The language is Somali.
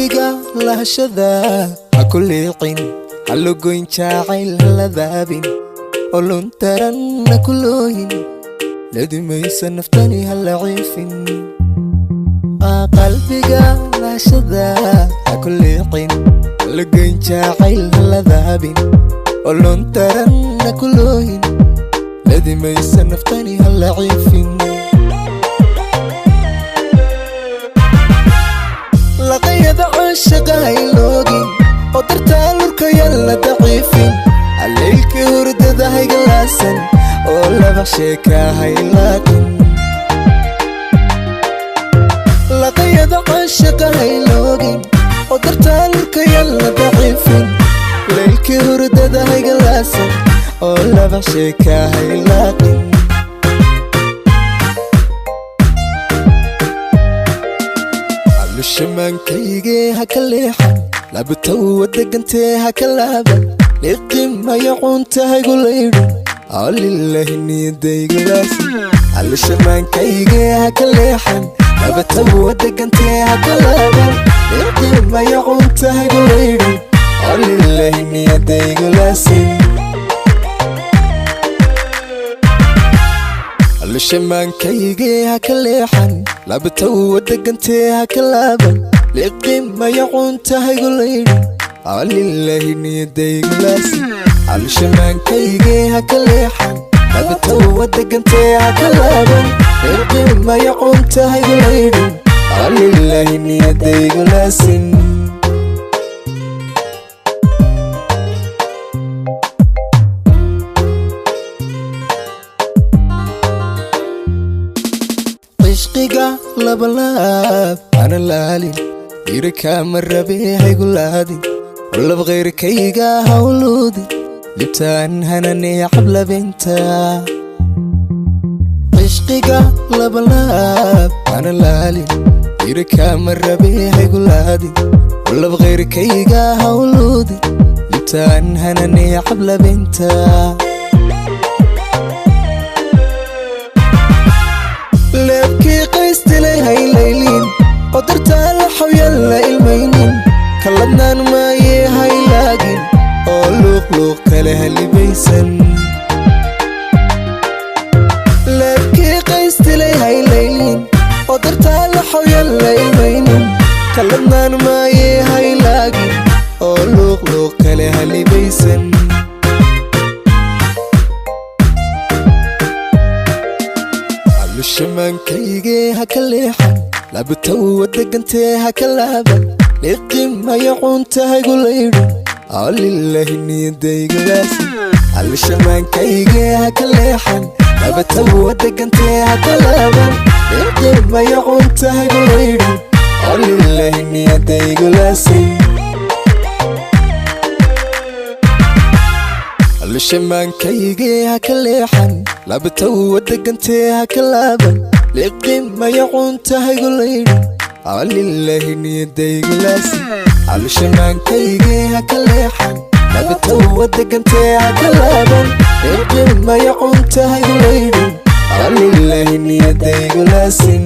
Qalbiga lahashada ha ku liicin, ha lugoyn jacayl, ha ladaabin, olon taranna ku looyin, ladimaysa naftani ha la ciifin. Qalbiga lahashada ha ku liicin, ha lugoyn jacayl, ha ladaabin, olon taranna ku looyin, ladimaysa naftani ha la ciifin. Laqayada caashaqa hayloogin, oo dartaa lurkayaan la daciifin, haleylkii hurdada haygalaasan, oo laba sheeka haylaaqin. Laqayada caashaqa hayloogin, oo dartaa lurkayaan la daciifin, leylkii hurdada haygalaasan, oo laba sheeka haylaaqin. Alushamaankaygee ha ka leexan, labatawa degantee ha ka laaban, liqimaya cunta haygu laydhin, alilahi niyadaygulaasi. Alushamaankaygee ha ka leexan, labatawa degantee ha ka laaban, liqimaya cunta haygu laydhin, alilahi niyadaygulaasi. Alushamaankaygee ha ka leexan, labatawa degantee ha ka laaban, liqimaya cunta haygu laydhin, alilahi niyadaygulaasi. Alushamaankaygee ha ka leexan, labatawa degantee ha ka laaban, liqimaya cunta haygu laydhin, alilahi niyadaygulaasin. Cishqiga labalaab ana laalin, dhiirikaama rabe haygu laadin, lab khayrkayga hawluudin, libtaan hananee cablabinta. Cishqiga labalaab ana laalin, dhiirikaama rabe haygu laadin, lab khayrkayga hawluudin, libtaan hananee cablabinta. Leebkii qaystilay haylaylin, oo dartaa la xawyan la ilmaynin, kaladnaan maayee haylaagin, oo luuqluuq kale halibaysan. Leebkii qaystilay haylaylin, oo dartaa la xawyan la ilmaynin, kaladnaan maayee haylaagin, oo luuqluuq kale halibaysan. Alushamaankaygee ha ka leexan, labatawa degantee ha ka laaban, liqimaya cunta haygu laydhin, alilahi niyadaygulaasi. Alushamaankaygee ha ka leexan, labatawa degantee ha ka laaban, liqimaya cunta haygu laydhin, alilahi niyadaygulaasi. Alushamaankaygee ha ka leexan, labatawa degantee ha ka laaban, liqimaya cunta haygu laydhin, alilahi niyadaygulaasi. Alushamaankaygee ha ka leexan, labatawa degantee ha ka laaban, liqimaya cunta haygu laydhin, alilahi niyadaygulaasin.